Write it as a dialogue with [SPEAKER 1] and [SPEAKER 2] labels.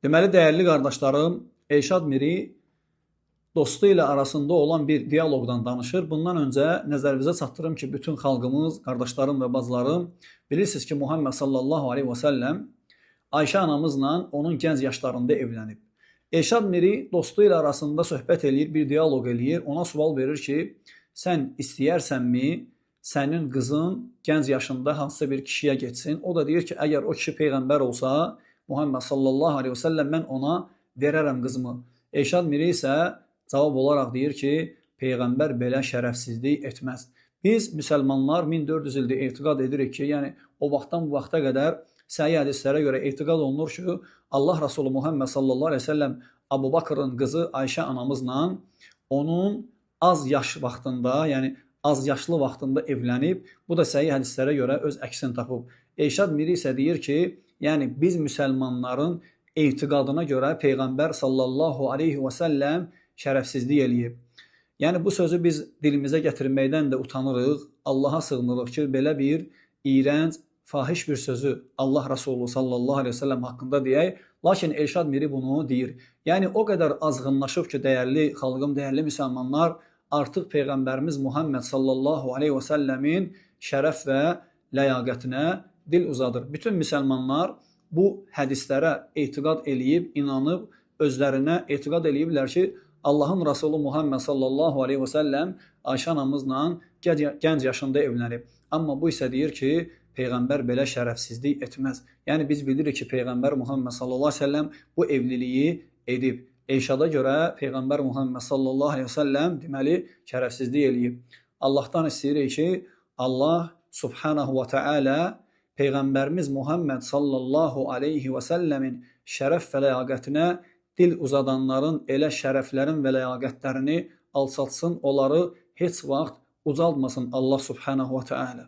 [SPEAKER 1] Deməli, dəyərli qardaşlarım, Elşad Miri dostu ilə arasında olan bir dialoqdan danışır. Bundan öncə nəzərinizə çatdırım ki, bütün xalqımız, qardaşlarım və bacılarım, bilirsiniz ki, Muhammed sallallahu aleyhi və səlləm Ayşə anamızla onun gənc yaşlarında evlənib. Elşad Miri dostu ilə arasında söhbət eləyir, bir dialoq eləyir. Ona sual verir ki, sən istəyərsənmi sənin qızın gənc yaşında hansısa bir kişiyə getsin? O da deyir ki, əgər o kişi peyğəmbər olsa, Muhammed sallallahu aleyhi və səlləm, mən ona verərəm qızımı. Elşad Miri isə cavab olaraq deyir ki, peyğəmbər belə şərəfsizlik etməz. Biz müsəlmanlar 1400 ildir etiqad edirik ki, yəni o vaxtdan bu vaxta qədər səhih hədislərə görə etiqad olunur ki, Allah Rasulü Muhammed sallallahu aleyhi və səlləm Abu Bakrın qızı Ayşə anamızla onun az yaş vaxtında, yəni az yaşlı vaxtında evlənib. Bu da səhih hədislərə görə öz əksini tapıb. Elşad Miri isə deyir ki, yəni biz müsəlmanların etiqadına görə peyğəmbər sallallahu aleyhi və səlləm şərəfsizlik eləyib. Yəni bu sözü biz dilimizə gətirməkdən də utanırıq. Allaha sığınırıq ki, belə bir iyrənc, fahiş bir sözü Allah Rasulü sallallahu aleyhi və səlləm haqqında deyək. Lakin Elşad Miri bunu deyir. Yəni o qədər azğınlaşıb ki, dəyərli xalqım, dəyərli müsəlmanlar, artıq Peyğəmbərimiz Muhammed sallallahu aleyhi və səlləmin şərəf və ləyaqətinə dil uzadır. Bütün müsəlmanlar bu hədislərə etiqad eləyib, inanıb, özlərinə etiqad eləyiblər ki, Allahın Rasulü Muhammed sallallahu aleyhi və səlləm Ayşə anamızla gənc yaşında evlənib. Amma bu isə deyir ki, Peyğəmbər belə şərəfsizlik etməz. Yəni biz bilirik ki, Peyğəmbər Muhammed sallallahu aleyhi və səlləm bu evliliyi edib. Elşada görə Peyğəmbər Muhammed sallallahu aleyhi və səlləm deməli şərəfsizlik eləyib. Allahdan istəyirik ki, Allah subhanahu və təalə Peyğəmbərimiz Muhammed sallallahu aleyhi və səlləmin şərəf və ləyaqətinə dil uzadanların elə şərəflərin və ləyaqətlərini alçaltsın, onları heç vaxt ucaltmasın Allah subhanahu və təalə.